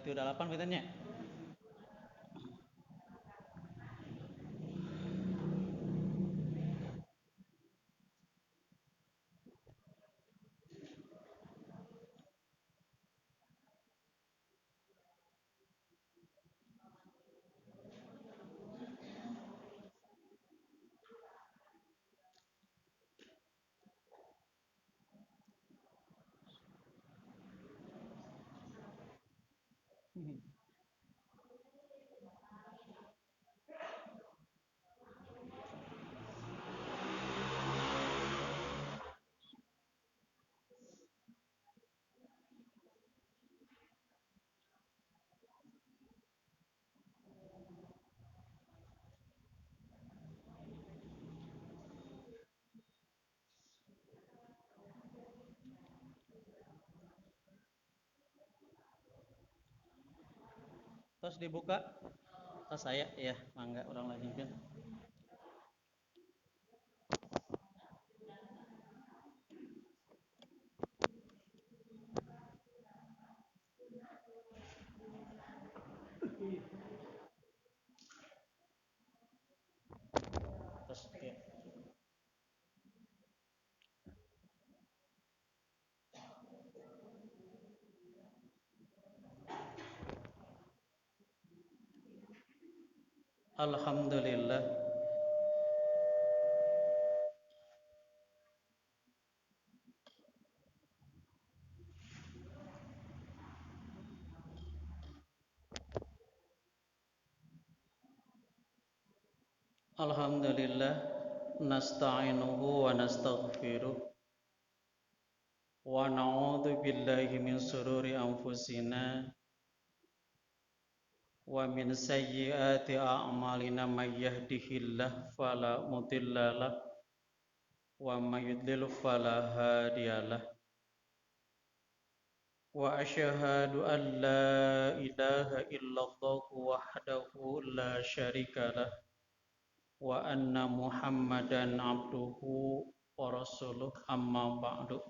38 katanya. Terus dibuka tas saya ya, mangga urang lanjutkeun. Terus ya. Alhamdulillah. Alhamdulillah nasta'inuhu wa nastaghfiruh wa na'udzu billahi min sururi anfusina wa min sayyiati a'malina may yahdihillahu fala mudhillalah wa may yudlil fala hadiyalah. Wa asyhadu an la ilaha illallah wahdahu la syarikalah wa anna Muhammadan abduhu wa rasuluh, amma ba'du.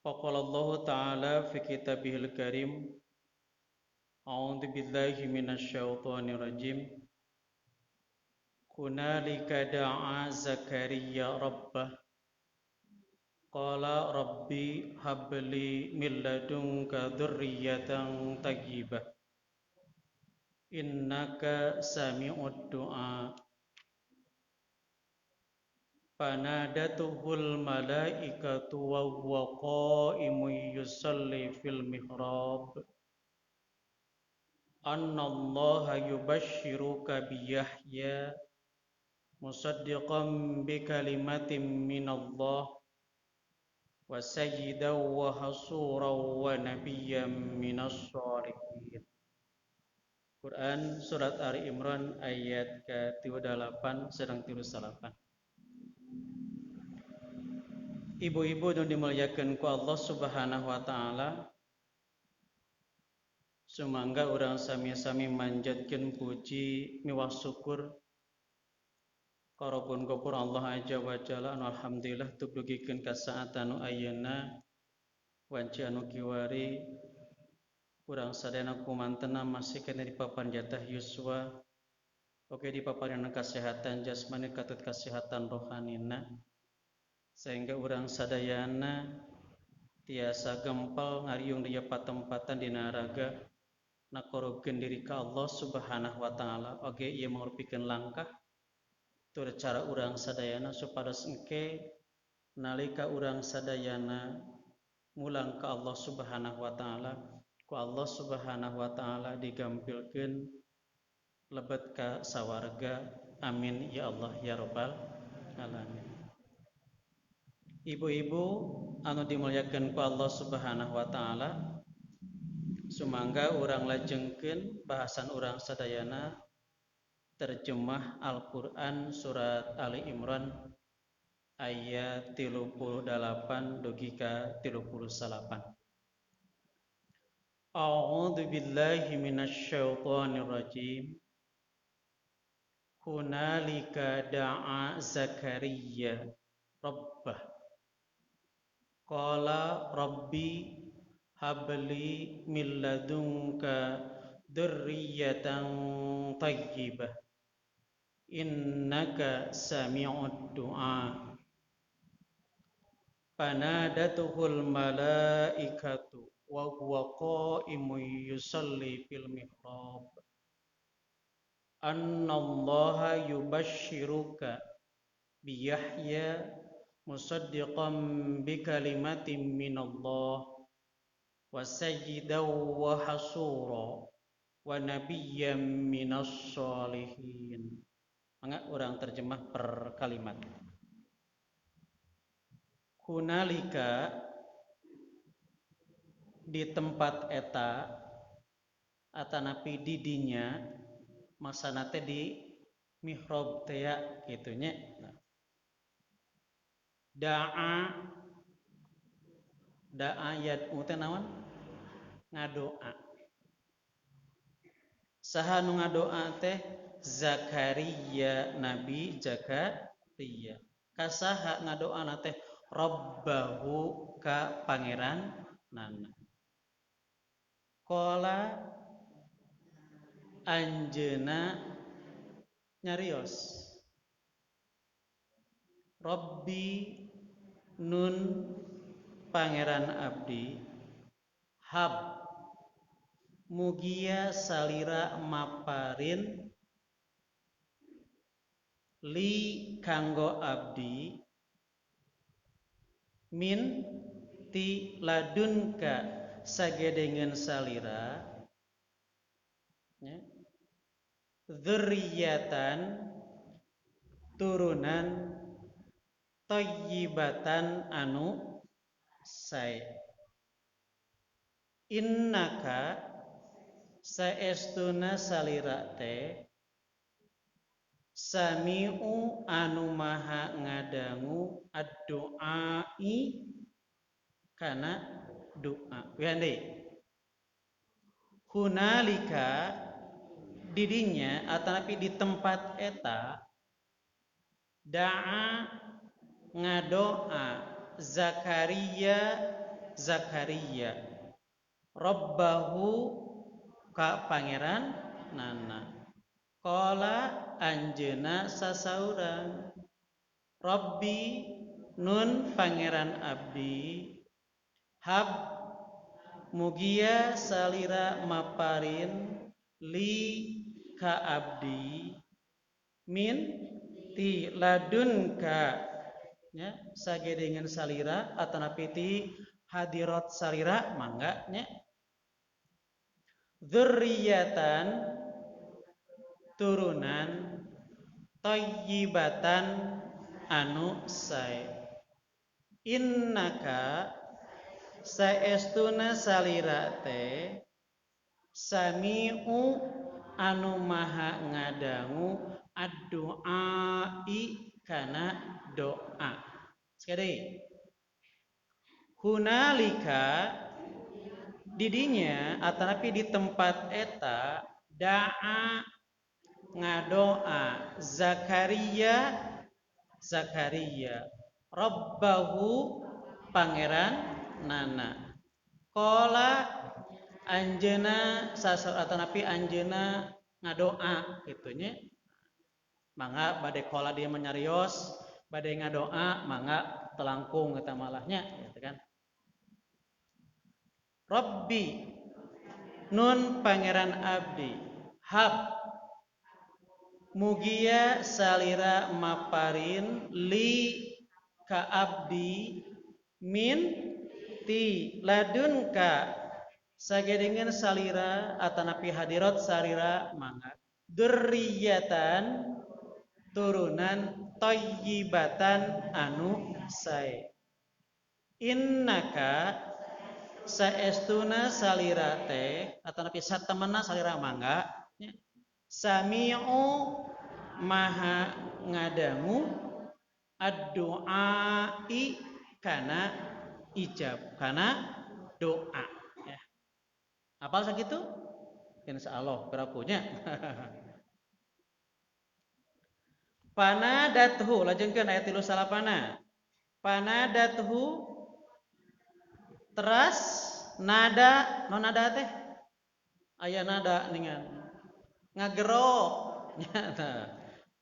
Faqala Allah ta'ala fi kitabihil karim, a'udzu billahi minasyaitonir rajim. Hunalika da'a Zakaria rabbah qala rabbi habli min ladunka dzurriyyatan thayyibah innaka sami'ud du'a. Fanadatuhul malaikatu wa huwa qa'imun yusalli fil mihrab annallaha yubashshiruka bi Yahya musaddiqan bi kalimatin minallah wa sayyidan wa hasuran wa nabiyyan minas sholihin. Quran surat Ali Imran ayat ke-38 sedang 38. Ibu-ibu nu dimuliakeun ku Allah Subhanahu wa taala, sumangga urang sami-sami manjatkeun puji miwah syukur ka Rabbun Ghafur Allah Azza wa Jalla anu alhamdulillah tugdugikeun ka saat anu ayeuna wanci anu kiwari urang sadayana kumantena masih keneh di papan jatah yuswa, oge di papanan kasehatan jasmani katut kasehatan rohanina, sehingga urang sadayana tiasa gempal ngariung di patempatan dina raga nakorobkeun diri ka Allah Subhanahu wa taala. Oge ieu mangrupikeun langkah tur cara urang sadayana supados engke nalika urang sadayana mulang ka Allah Subhanahu wa taala, ku Allah Subhanahu wa taala digampilkeun lebet ka sawarga. Amin ya Allah ya rabbal alamin. Ibu-ibu anu dimuliakeun ku Allah Subhanahu wa taala, sumangga urang lajengkeun bahasan urang sadayana terjemah Al-Qur'an surat Ali Imran ayat 38 dugi ka 39. A'udzu billahi minasyaitonir rajim. Hunalika da'a Zakaria rabbah. Qala rabbi habli min ladunka dzurriyyatan thayyibah innaka sami'ud du'a. Panadatuhul malaikatu wa huwa qa'imun yusalli fil mihrab annallaha yubashshiruka bi Yahya musaddiqan bi kalimatin minallah wa sayyidan wa hasura wa nabiyyan minas sholihin. Mangga urang terjemah per kalimat. Hunalika di tempat eta atanapi didinya maksana teh di mihrab teh ya kitu nya. Da'a da'a yad'u teh naon? Ngadoa. Saha nu ngadoa teh? Zakaria, Nabi Zakaria. Kasaha ngadoana teh? Rabbahu ka pangeran nana. Qala anjeuna nyarios Rabbi nun pangeran abdi hab mugia salira maparin li kanggo abdi min ti ladunka sagedengeun salira ya, dzurriyyatan turunan thayyibatan anu sae. Innaka saestuna salira teh sami'u anu maha ngadangu addu'ai kana doa. Wihan deui. Hunalika didinya atanapi di tempat eta da'a ngadoa Zakaria Zakaria Rabbahu ka pangeran nana. Qala anjeuna sasaurang Rabbi nun pangeran abdi hab mugia salira maparin li ka abdi min ti ladunka nya sagedengeun salira atanapi ti hadirat salira mangga nya dzurriyyatan turunan thayyibatan anu sae. Innaka saestuna salira teh sami'u anu maha ngadangu addu'ai kana doa. Sekali hunalika didinya atanapi di tempat eta da'a ngadoa Zakaria Zakaria Rabbahu pangeran nana. Qala anjeuna sasar atanapi anjeuna ngadoa kitu nya. Mangga bade qala dia menyarios, bade ngadoa mangga telangkung eta malahnya gitu kan. Rabbi nun pangeran abdi hab mugia salira maparin li ka abdi min ti ladunka sagedengeun salira atanapi hadirat salira mangga dzurriyyatan turunan thayyibatan anu sae. Innaka saestuna salira teh atanapi satemena salira mangga sami'u maha ngadangu addu'ai kana ijab kana doa ya. Apal sakitu? Insyaallah berakunya. Panadathu lajengkeun ayat 39. Panadathu Teras nada non nada teh aya nada ningan ngagero nyata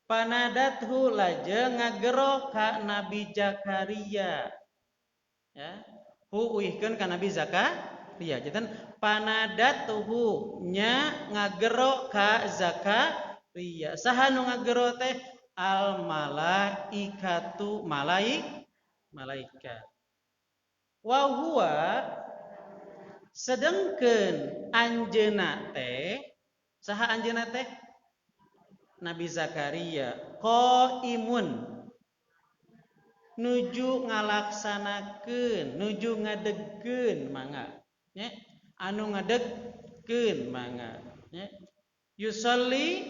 panadathu lajeng ngagero ka Nabi Zakaria ya hu uihkeun ka Nabi Zakaria janten panadathu nya ngagero ka Zakaria saha nu ngagero teh al malaikatu malaikat wa huwa sedengkeun anjeunna teh saha anjeunna teh Nabi Zakaria qaimun nuju ngalaksanakeun nuju ngadegkeun mangga nya anu ngadegkeun mangga nya yusolli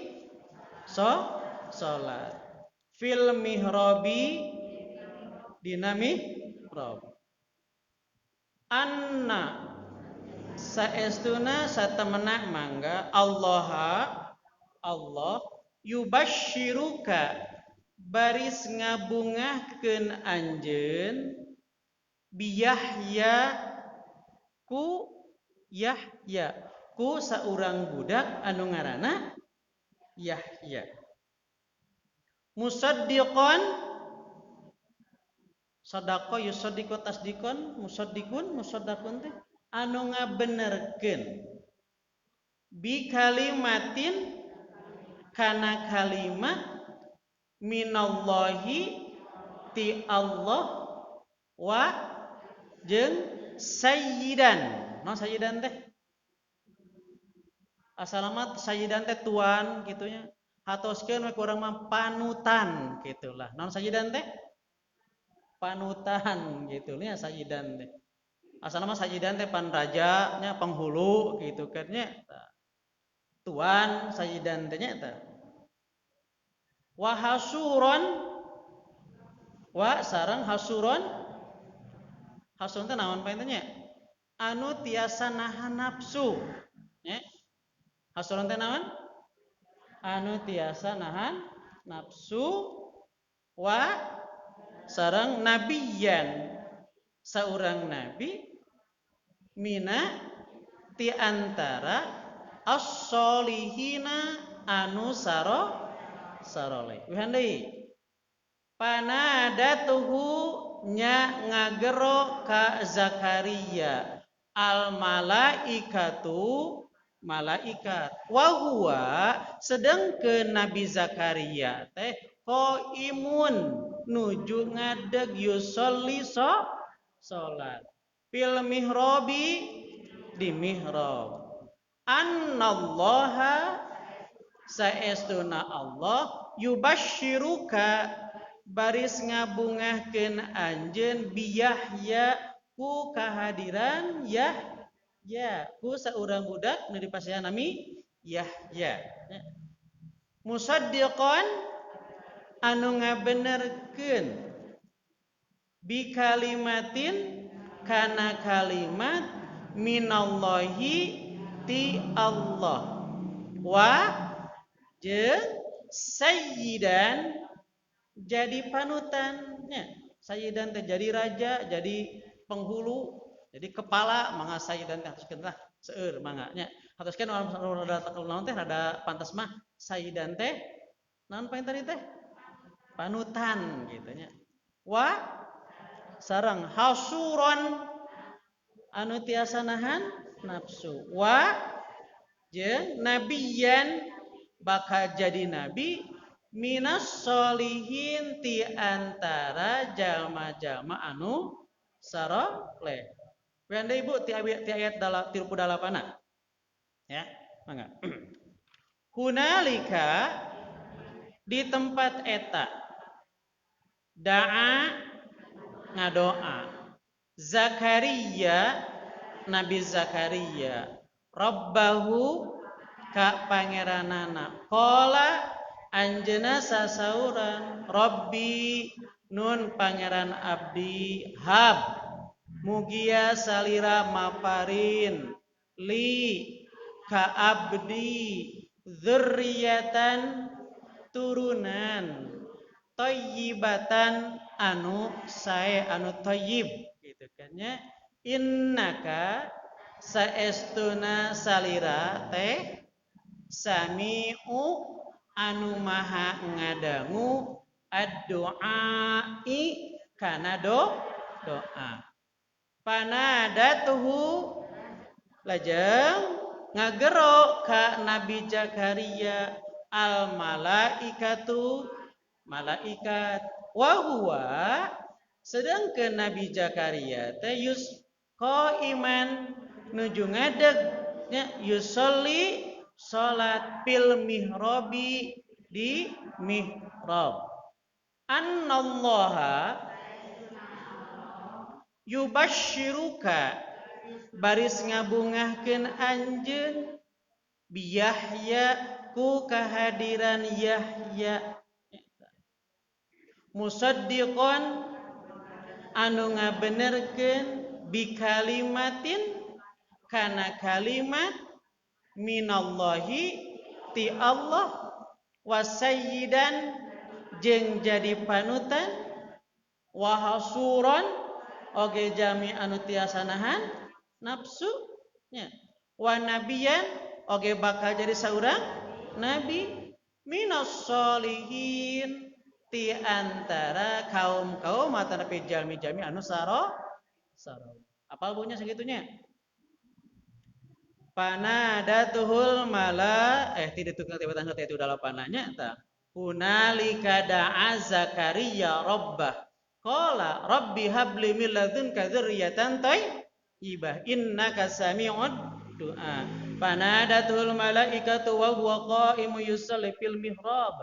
salat fil mihrabi dina mihrab anna saestuna satemena mangga Allah Allah yubasyiruka baris ngabungahkeun anjeun biyahya ku Yahya ku saurang budak anu ngaranna Yahya musaddiqan sadaqa yusaddiqu tasdiqan musaddiqun musaddaqun teh anu ngabenerkeun bi kalimatin kana kalimat minallahi ti Allah wa jeung sayyidan no sayyidan teh asalamat sayyidan teh tuan gitunya hatoskeun we kurang mah panutan gitulah non sayyidan teh panutan gitu nya sayyidan teh asalna mah sayyidan teh pan raja nya penghulu gitu kan nya tuan sayyidan teh nya eta wa hasuron wa sareng hasuron hasuron teh naon pae teh nya anu tiasa nahan nafsu nya hasuron teh naon anu tiasa nahan nafsu wa sareng nabiyan saurang nabi mina ti antara as-solihina anu saroleh. Wihan deui panadatuhu nya ngagero ka Zakaria al malaikatu malaikat wa huwa sedengkeun Nabi Zakaria teh qaimun nuju ngadeg yusolli salat fil mihrabi di mihrab annallaha saestuna Allah yubasyiruka baris ngabungahkeun anjeun biyahya ku kehadiran Yahya ku saurang budak nu dipasihan nami Yahya musaddiqan anu ngabenerkeun bi kalimatin kana kalimat minallahi ti Allah wa jeung sayyidan jadi panutannya sayyidan teh jadi raja jadi penghulu jadi kepala mangga sayyidan teh hatuskeun lah seueur mangga nya hatuskeun urang rada naon teh rada pantas mah sayyidan teh naon pae tadi teh panutan gitu nya wa sareng hasuron anu tiasa nahan nafsu wa jeung nabiyan bakal jadi nabi minas solihin ti antara jalma-jalma anu saroleh. Wian deui Ibu ti ayat 38 ya, mangga. Hunalika di tempat eta da'a ngadoa Zakaria Nabi Zakaria Rabbahu ka pangeranana qala anjeuna sasauran Rabbi nun pangeran abdi hab mugia salira maparin li ka abdi dzurriyatan turunan thayyibatan anu sae anu thayyib gitu kan nya Innaka saestuna salira teh sami'u anu maha ngadangu ad-du'ai kana doa. Panadatuhu lajeng ngagero ka Nabi Zakaria al malaikatu malaikat wa huwa sedangkan Nabi Zakaria teh yus qaiman nuju ngadeg nya yusolli salat fil mihrabi di mihrab. Annallaha yubasyiruka baris ngabungahkeun anjeun biyahya ku kehadiran Yahya musaddiqan anu ngabenerkeun bikalimatin kana kalimat minallahi ti Allah wasayyidan jeung jadi panutan wa hasuran oge jami anu tiasa nahan nafsu nya wa nabiyan oge bakal jadi saurang nabi minas solihin ti antara kaum-kaum atanapi jalmi-jalmi anu saro apal punya segitunya. Panadatuhul mala tidak tukang tibatan itu dalapananya ta hunalika da'a Zakaria rabbah qala rabbi habli min ladunka dzurriyyatan thayyibah innaka sami'ud du'a. Panadatul malaikatu wa huwa qa'imun yusalli fil mihrab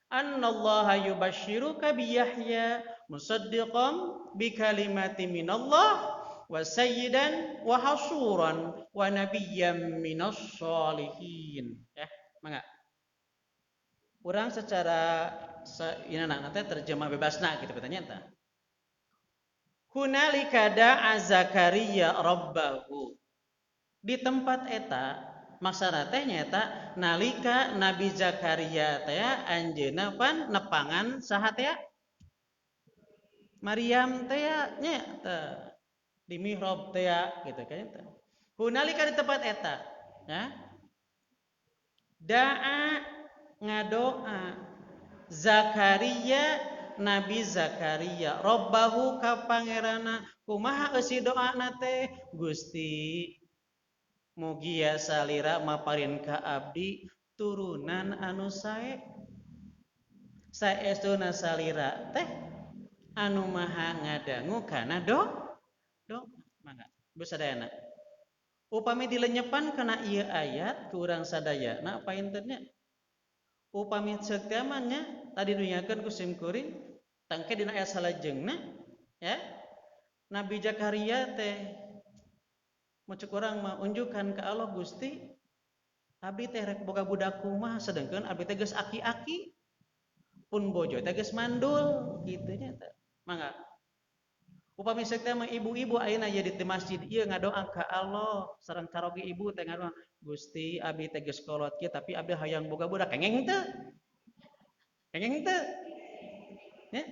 annallaha yubashshiruka bi Yahya musaddiqan bi kalimati minallah wa sayyidan wa hasuran wa nabiyyan minas sholihin. Ya, mangga. Urang secara inana teh terjemah bebasna kitu pertanyaan tah. Hunalika da'a Zakaria rabbahu. Di tempat eta maksana teh nyaeta nalika Nabi Zakaria teh anjeunna pan nepangan saha teh? Maryam teh nya teh di mihrab teh gitu kan teh. Hunalika di tempat eta ya. Da'a ngadoa Zakaria Nabi Zakaria robbahu ka pangeranna kumaha eusi doana teh Gusti mugia salira maparin ka abdi turunan anu sae saestuna salira teh anu maha ngadangu kana do mangga bu sadayana upami dilenyepan kana ieu ayat ku urang sadayana paintennya upami ceuk teh mah nya tadi dunyakeun ku sim kuring tangke dina ayat salajengna ya Nabi Zakaria teh mucuk urang mah unjukkan ka Allah Gusti abdi teh rek boga budak kumaha sedengkeun abdi teh geus aki-aki pun bojo teh geus mandul kitu nya teh mangga upami ceuk teh mah ibu-ibu ayeuna ye di masjid ieu ngadoa ka Allah sareng caroge ibu teh ngadoa Gusti abdi teh geus kolot kieu tapi abdi hayang boga budak kengeng teu kengeng teu nya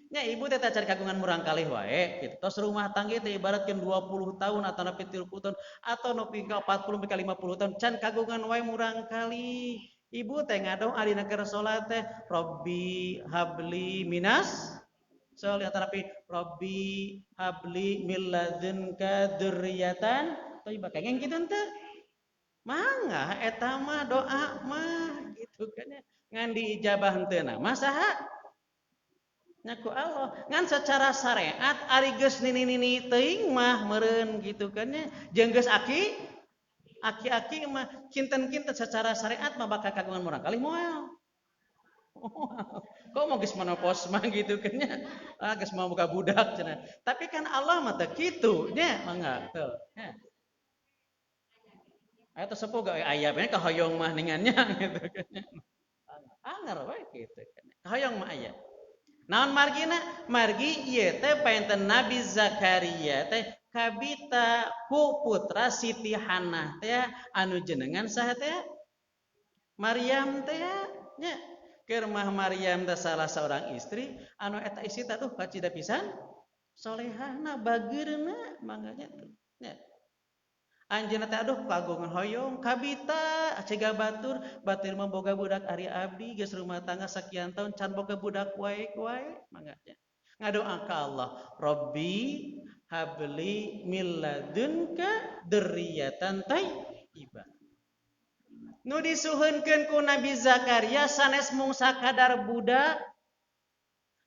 nya ibu teh cari kagungan murang kalih wae kitu tos rumah tangga teh ibaratkeun 20 tahun atau nepi 30 tahun atau nepi ka 40 nepi ka 50 tahun can kagungan wae murang kalih ibu teh ngadoa dina keur salat teh Rabbi habli minas sholihin tapi Rabbi habli min ladunka dzurriyyatan thayyibah kengeng kitu henteu mangga eta mah doa mah gitu kan ngan diijabah henteu na mah saha nya ku Allah ngan secara syariat ari geus nini-nini teuing mah meureun gitu kan nya jeung geus aki aki-aki mah kinten-kinten secara syariat mah bakal kagungan murang kalih moal. Kok mau geus menopos mah gitu kan nya ah geus mau boga budak cenah tapi kan Allah mah teu kitu nya mangga teu nya aya teh sepuh ge aya bae kahoyong mah ningannya gitu kan nya anger we kitu kan kahoyong mah aya. Naon margina? Margi ieu teh painten Nabi Zakaria teh kabita ku putra Siti Hanah teh anu jenengan saha teh? Maryam teh nya. Keur mah Maryam teh salah seorang istri anu eta istri teh aduh kacida pisan Solehahna bageurna mangga nya tuh. Nya. Anjeunna teh aduh kagungan hoyong kabita cegah batur, batur mah boga budak ari abdi geus rumah tangga sakian tahun can boga budak wae wae mangga nya. Ngadoa ka Allah, Rabbi habli min ladunka dzurriyyatan thayyibah. Nu disuhunkeun ku Nabi Zakaria sanes mung sakadar budak,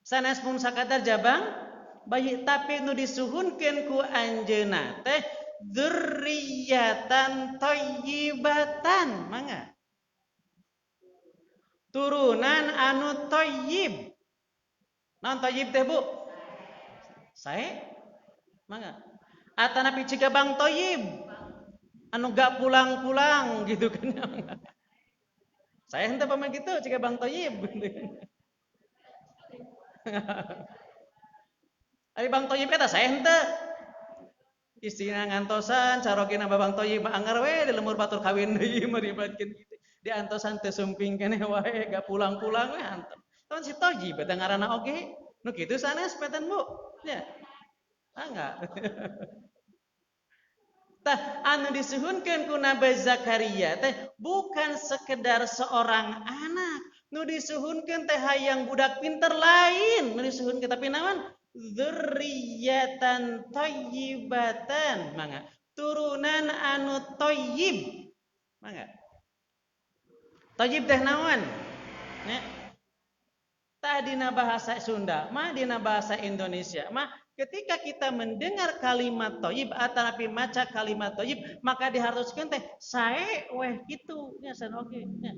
sanes mung sakadar jabang bayi, tapi nu disuhunkeun ku anjeunna teh dzurriyyatan thayyibatan, mangga. Turunan anu thayyib. Naon thayyib teh, Bu? Sae? Mangga. Atanapi ciga Bang Thayyib anu gak pulang-pulang gitu kan. Saya henteu pamit gitu ciga Bang Thayyib gitu kan. Ari Bang Thayyib eta saya henteu. Istrina ngantosan carogena Bang Thayyib anggar we di lemur batur kawin deui meribatkeun kitu. Diantosan teu sumping keneh wae gak pulang-pulang we antem. Teman si Thayyib eta ngaranna oge. Nu kitu sanes peten Bu. Nya. Ah enggak. Tah anu disuhunkeun ku Nabi Zakaria teh bukan sekedar seorang anak. Nu disuhunkeun teh hayang budak pinter lain, nu disuhunkeun tapi naon? Dzurriyyatan thayyibatan, mangga. Turunan anu thayyib. Mangga. Thayyib teh naon? Nya. Tah dina bahasa Sunda mah dina bahasa Indonesia mah ketika kita mendengar kalimat thayyib atanapi maca kalimat thayyib maka diharuskan teh sae weh kitu nya san oge nya.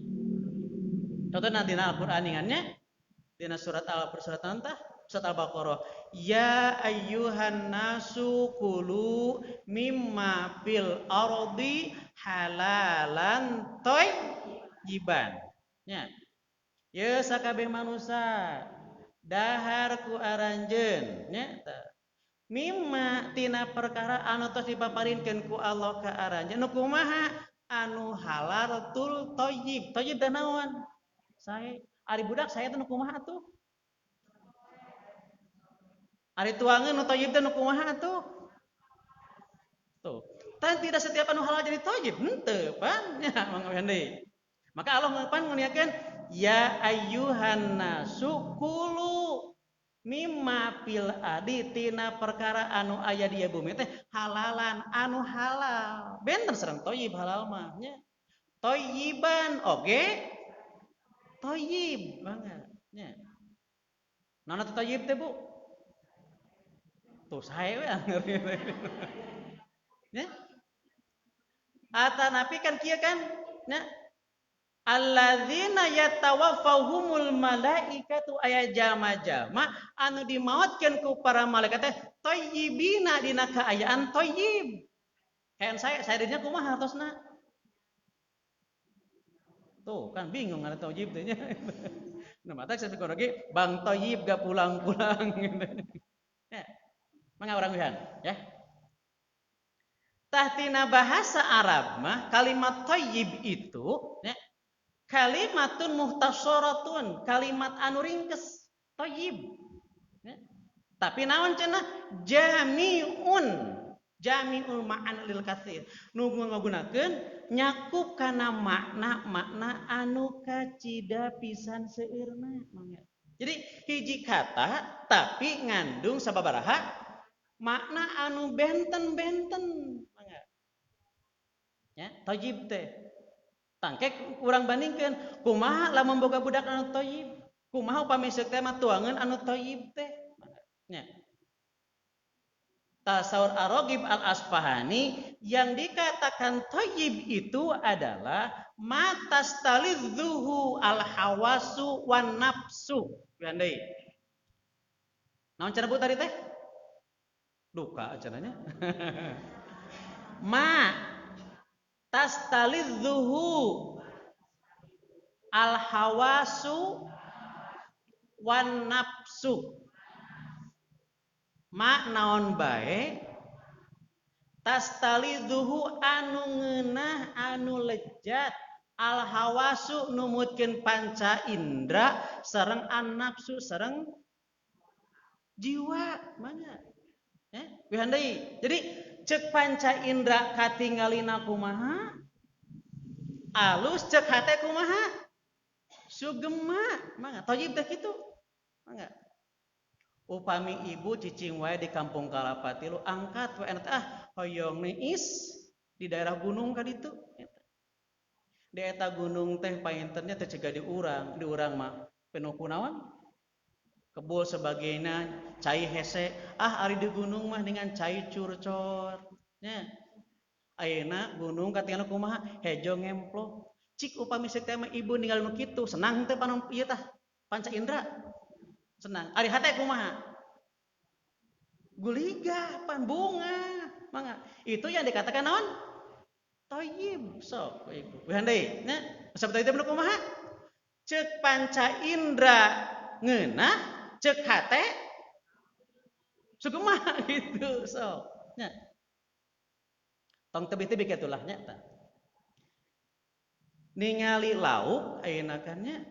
Contohna dina Al-Qur'an nya dina surat Al-Surat tah surat Al-Baqarah, ya ayyuhan nasu kulu mimma fil ardi halalan thayyiban. Nya. Ya sakabeh manusa dahar ku aranjeun nya tah. Mimma tina perkara anu tos dipaparinkeun ku Allah ka aranjeun nu kumaha anu halal tul thayyib. Thayyib teh naon? Sae. Ari budak sae teh nu kumaha atuh? Ari tuangeun nu thayyib teh nu kumaha atuh? Tuh. Tan tidak setiap anu halal jadi thayyib henteu pan nya mangga deui. Maka Allah pan nguniakeun ya ayyuhan nasu kulu mimma fil adi tina perkara anu aya di bumi teh halalan anu halal. Benten sareng thayyib halal mah nya. Thayyiban oge thayyib mangga nya. Naon atuh thayyib teh, Bu? Tuh sae we anger. Nya. Atanapi kan kieu kan nya. Alladzina yatawaffahumul malaikatu aya jama-jama anu dimaotkeun ku para malaikat teh thayyibina dina kaayaan thayyib. Kayak saya dirinya kumaha hartosna? Tuh kan bingung ada thayyib teh nya. Nah, mata saya psikologi Bang Thayyib gak pulang-pulang gitu. Ya. Mangga urang wihan ya. Tahtina bahasa Arab mah kalimat thayyib itu ya, kalimatun muhtasaratun, kalimat anu ringkes, thayyib. Ya. Tapi naon cenah jami'un, jami'ul ma'an lil katsir. Nu ngagunakeun nyakup kana makna-makna anu kacida pisan seueurna mangga. Jadi hiji kata tapi ngandung sababaraha makna anu benten-benten mangga. Ya, thayyib teh. Tangkek urang bandingkeun kumaha lamun boga budak anu thayyib, kumaha upami seuk teh mah tuangeun anu thayyib teh. Nya. Tasawur Ar-Raghib Al-Asfahani yang dikatakan thayyib itu adalah matastalidzuhu al-hawasu wan nafsu. Pian deui. Naon cara Bu tadi teh? Duka acaranya. Ma tastalidzuhu al-hawasu wan nafsu. Ma naon bae tastalidzuhu anu ngeunah anu lejat al hawasu numutkeun panca indra sareng an nafsu sareng jiwa. Mana? Wihan deui. Jadi cek panca indra katingalina kumaha? Alus cek hate kumaha? Sugema. Mangga thayyib teh kitu. Mangga. Upami ibu cicing wae di kampung Kalapa Tilu angkat wae teh ah hoyong niis di daerah gunung ka ditu. Di eta gunung teh painternya teh cegah di urang mah penuh kunaon? Kebul sebagainya, cai hese, ah ari di gunung mah dengan cai curcor nya. Ayeuna gunung katingal kumaha hejo ngemplo. Cik upami seuk teh mah ibu ninggal nu kitu, senang teh panon ieu tah panca indra. Senang. Ari hate kumaha? Guligah pan bunga. Mangga. Itu yang dikatakan naon? Thayyib sok ibu. Wihan deui nya. Sabda itu kumaha? Ceuk panca indra ngeunah, ceuk hate sugema gitu sok nya. Tong tebih-tebih kitu lah nya tah. Ningali lauk ayeuna kan nya.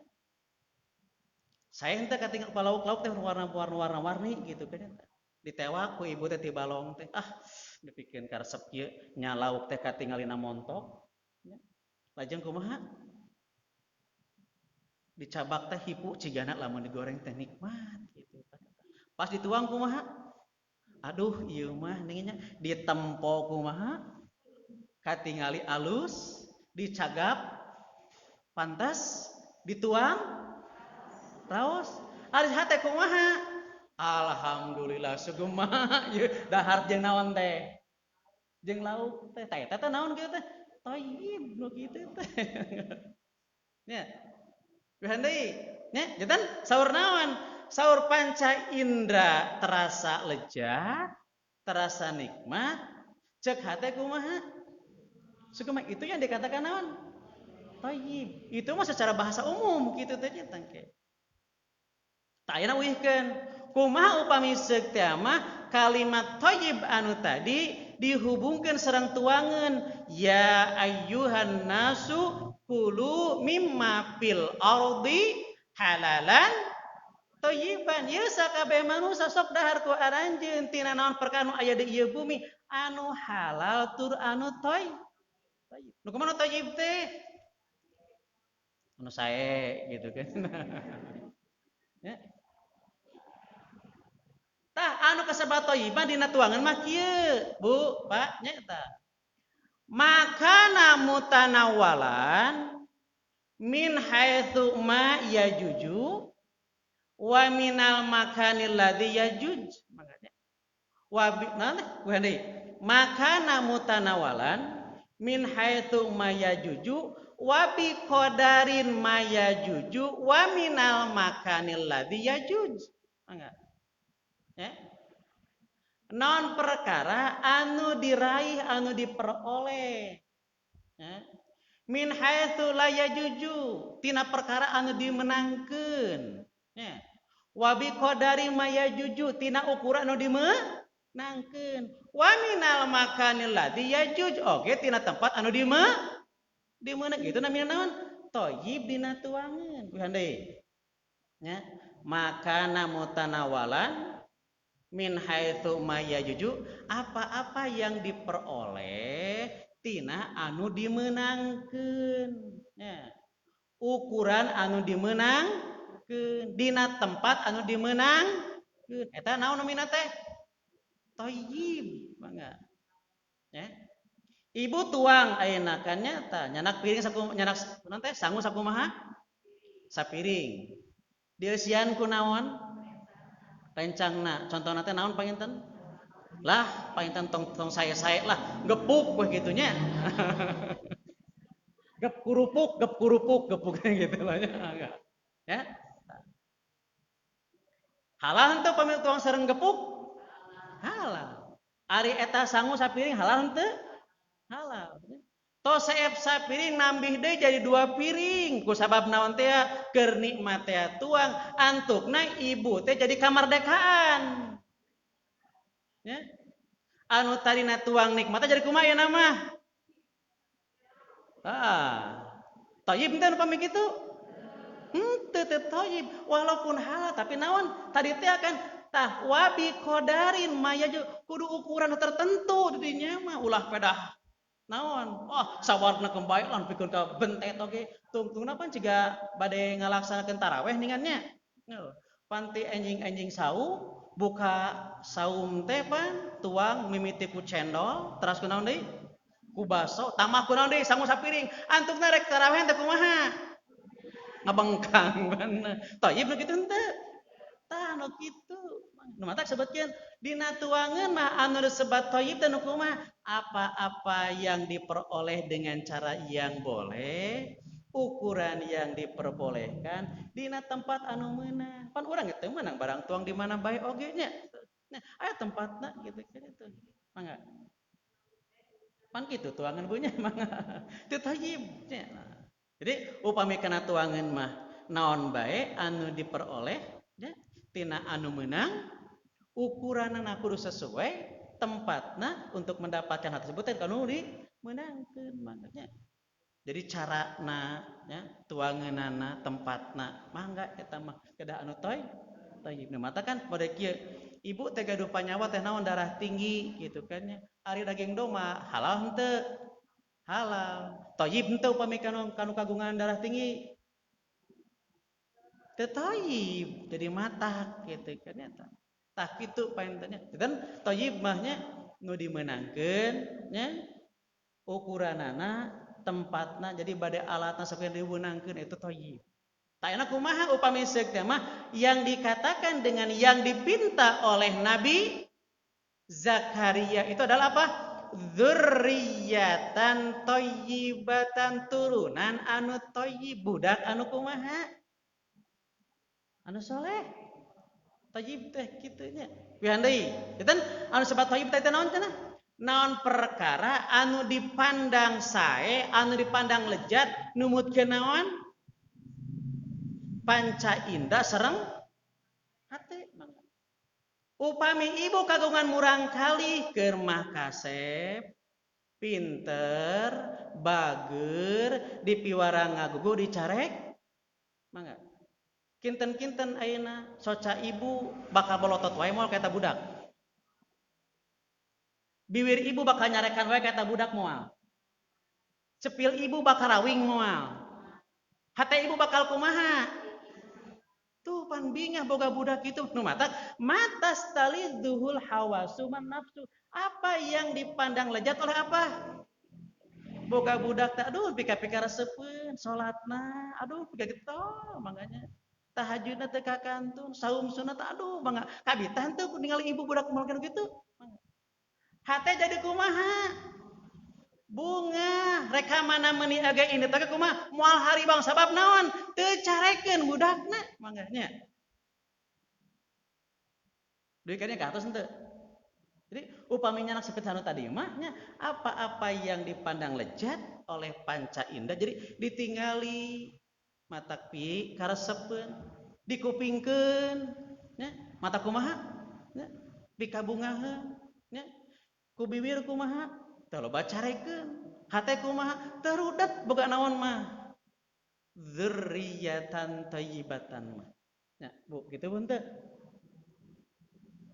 Saya henteu katinggal lauk-lauk teh warna-warni gitu kan. Ditewak ku ibu teh ti balong teh. Ah, dipikeun karesep kieu nya lauk teh katingalina montok. Nya. Lajeng kumaha? Dicabak teh hipu cigana lamun digoreng teh nikmat gitu. Pas dituang kumaha? Aduh, ieu mah nya ditempo kumaha? Katingali alus, dicagap pantas, dituang raos. Ari hate kumaha? Alhamdulillah sugema ieu dahar jeung naon teh? Jeung lauk teh. Tah eta teh naon kieu teh? Thayyib nu kitu teh. Nya. Wihan deui. Nya, janten saur naon? Saur panca indra terasa lejat, terasa nikmat, cek hate kumaha? Sugema itu yang dikatakan naon? Thayyib. Itu mah secara bahasa umum kitu teh nya tangke. Tah ayeuna uihkeun. Kumaha upami seuk teh mah kalimat thayyib anu tadi dihubungkeun sareng tuangan ya ayyuhan nasu kulu mimma fil ardi halalan thayyiban. Ieu sakabeh manusa sok dahar ku aranjeun tina naon perkara nu aya di ieu bumi anu halal tur anu thayyib. Nu kumaha thayyib teh? Anu sae gitu kan. Ya. Tah anu kasebat thayyiban dina tuangan mah kieu, Bu, Pak, nya eta. Makana mutanawalan min haitsu ma yajuju wa minal makanil ladzi yajuj. Makanya wa bi nah deui. Makana mutanawalan min haitsu ma yajuju wa bi qadarin ma yajuju wa minal makanil ladzi yajuj. Mangga. Ya. Non perkara anu diraih anu diperoleh. Ya. Min haitsu la yajuju tina perkara anu dimenangkeun. Ya. Wa bi qadari ma yajuju tina ukuran anu dimenangkeun. Wa minal makanil ladzi yajuj oge tina tempat anu dimenang itu namina naon? Thayyib dina tuangan. Wihan deui. Ya. Makana mutanawalan min haitsu ma yajuju apa-apa yang diperoleh tina anu dimenangkeun. Ya. Ukuran anu dimenangkeun dina tempat anu dimenangkeun. Eta naon namina teh? Thayyib mangga. Ya. Ibu tuang ayeuna kan nya tah nyanak piring saku nyanak naon teh sangu sakumaha? Sapiring. Dieusian ku naon? Rencangna. Contohna teh naon panginten? Lah, panginten tong sae-sae lah, gepuk weh kitu nya. Gep kurupuk, gepuk gitu lah nya. Ya. Halal henteu pami tuang sareng gepuk? Halal. Ari eta sangu sapiring halal henteu? Halal. Tos seep sapiring nambih deui jadi 2 piring. Ku sabab naon teh keur nikmat teh tuang antukna ibu teh jadi kamardekaan. Ya. Anu tadina tuang nikmatna jadi kumaha ya mah? Ah. Thayyib teh upami kitu? Henteu teu thayyib walaupun halal tapi naon tadi teh akan Tah wabi qadarin maya kudu ukuran tertentu di dinya mah ulah pedah naon. Oh, sawarna kembaik lan pikeun ka bentet oge. Tungtungna pan ciga bade ngalaksanakeun taraweh ningannya. Panti enjing-enjing saum, buka saum teh pan tuang mimiti ku cendol, teras ku naon deui? Ku baso, tambah ku naon deui? Sangu sapiring. Antukna rek taraweh teh kumaha? Ngabengkang bener. Thayyib nu kitu henteu? Tah nu kitu. Nu matak sebutkeun dina tuangeun mah anu disebat thayyib teh nu kumaha? Apa-apa yang diperoleh dengan cara yang boleh, ukuran yang diperbolehkan dina tempat anu meunang. Pan urang teu meunang barang tuang di mana bae oge nya. Nah, aya tempatna gitu kan itu. Mangga. Pan kitu tuangan bu nya mangga. Teu thayyib nya. Jadi upami kana tuangan mah naon bae anu diperoleh nya tina anu meunang, ukuranna kudu sesuai tempatna untuk mendapatkan hal tersebut teh kanu dimeunangkeun mangga. Jadi carana nya tuangeunana tempatna mangga eta mah kedah anu thayyib. Nu mata kan pada kieu ibu teh gaduh panyawa teh naon darah tinggi gitu kan nya. Ari daging domba halal henteu? Halal. Thayyib henteu upami kanu kagungan darah tinggi? Teu thayyib, jadi matak gitu kan nya. Tah kitu paintennya. Dan thayyib mah nya nu dimeunangkeun nya ukuranana tempatna jadi bade alatna sampai diwenangkeun itu thayyib. Tah enak kumaha upami seuk teh mah yang dikatakan dengan yang dipinta oleh Nabi Zakaria itu adalah apa? Dzurriyyatan thayyibatan, turunan anu thayyib, budak anu kumaha? Anu soleh. Thayyib teh kitu nya. Pihan deui. Janten anu sebat thayyib teh naon cenah? Naon perkara anu dipandang sae, anu dipandang lejat, numutkeun naon? Panca indah sareng hate. Upami ibu kagungan murang kali keur mah kasep, pinter, bager, dipiwarang ngagugu dicarek, mangga. Kinten-kinten ayeuna soca ibu bakal bolotot wae moal ka eta budak. Biwir ibu bakal nyarekan wae ka eta budak moal. Cepil ibu bakal rawing moal. Hate ibu bakal kumaha? Tuh pan bingah boga budak itu. Nu matak matastalidzul hawasu man nafsu. Apa yang dipandang lejat oleh apa? Boga budak teh aduh pika-pika resepeun salatna, aduh pika gitu manganya. Tahajudna teu kakantun, saum sunat aduh mangga kabitah teu ningali ibu budak malkeun kitu. Hate jadi kumaha? Bunga reka mana meuni age ini teh kumaha? Moal hari bang sabab naon? Teu carekeun budakna mangga nya. Duit kayaknya ke atas henteu. Jadi upami nyanak seperti anu tadi mah nya apa-apa yang dipandang lejat oleh panca indah jadi ditingali matak pi karesepeun dikupingkeun nya mata kumaha nya pikabungaheun nya ku bibir kumaha teu loba carekeun hate kumaha terudet boga naon mah dzurriyyatan thayyibatan mah nya Bu kitu pun teu